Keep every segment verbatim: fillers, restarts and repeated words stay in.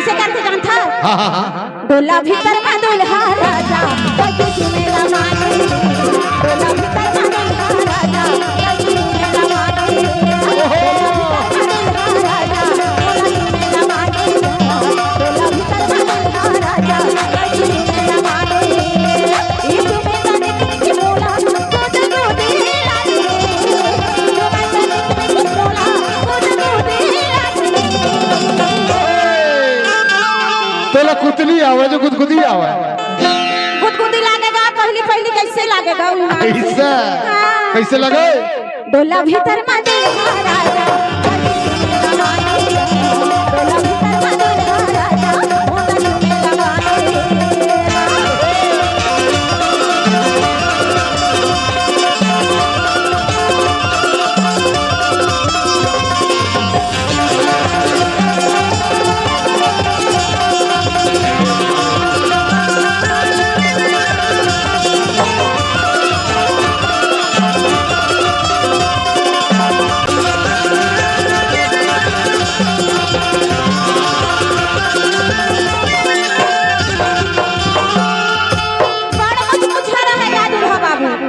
कइसे करथे जानथस? हाँ, हाँ, हाँ। डोला भीतर म दुल्हा राजा, कइसे सुनेला माटी। डोला भीतर म दुल्हा राजा, कइसे सुनेला माटी। ओहो। डोला भीतर म दुल्हा राजा, कइसे सुनेला माटी। डोला भीतर म दुल्हा राजा, कइसे सुनेला माटी। तोला कुतली आवे जो गुदगुदी आवे। गुदगुदी लागेगा, पहली पहली कैसे लागेगा? उ हाथ से। ऐसा? हाँ। कैसे लगे? डोला भीतर मजे महाराजा।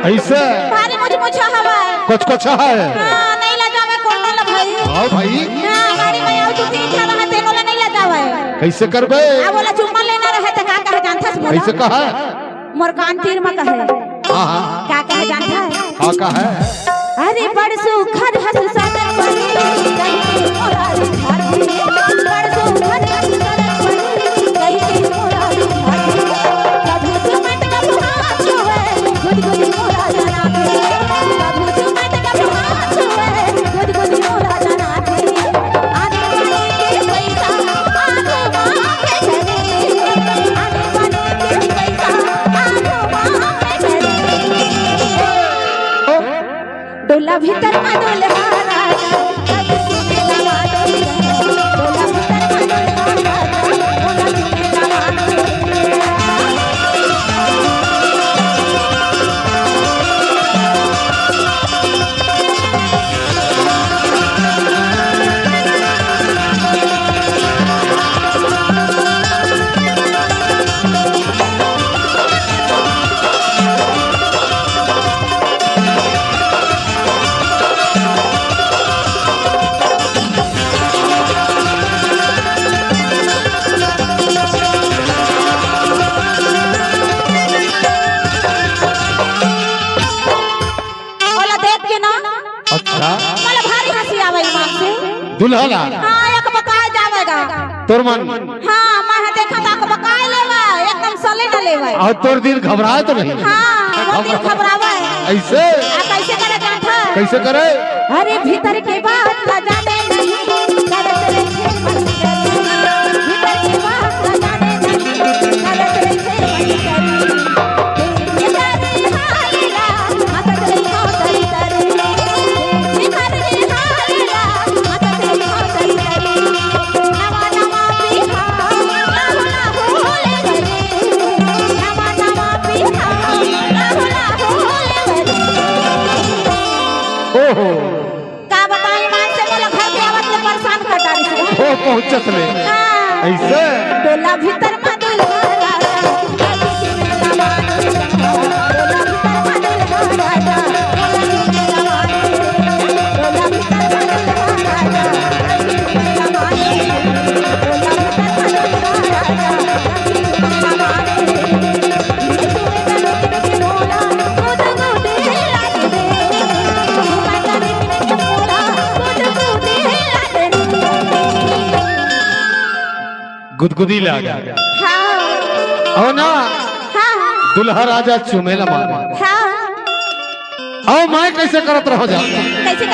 ऐसे? भारी मुझ मुझ हवा है। कुछ कुछ है। हाँ, नहीं लजावे कोन ल भाई। आओ भाई। हाँ, गाड़ी में आओ तू तीन ठा रहा तेनो ला नहीं लजावे। कैसे करबे? अब बोला चुम्मा लेना रहे तो का कहे जानथस बोला? कैसे कहा? मोर कान तीर में कहे। हाँ, हाँ। का कहे जानथस? हाँ, कहा है। अरे बड़ सुखर हस सदन बनी, कहीं मोरारी भागी। बड़ सुखर हस सदन बनी, कहीं मोरारी भागी। डोला भीतर मा डोले। अच्छा। मोला भारी हंसी आवे ईमान से। दुल्हा ला? हाँ, एक बकाए जावेगा। तोर मन? हाँ, मैं देखा तो एक बकाए लेवा, एकदम सले न लेवा। और तोर दिल घबराए तो नहीं? हाँ, वो दिल घबरावा है। ऐसे? आ, कैसे करे जानता? कैसे करे? अरे भीतर के बात ला जाने नहीं, भीतर के बात ला जाने नहीं। का बताई, ईमान से मोला घर के आवत ले परेशान कर डारिस। ओ पहुंचत ले। हाँ। ऐसे? डोला भीतर मा दुल्हा राजा। गुदगुदी लागा। हाँ। हो ना? हाँ, हाँ। दुल्हा राजा चुमेला मार। हाँ। आओ मैं कैसे करत रहो जा। कैसे कर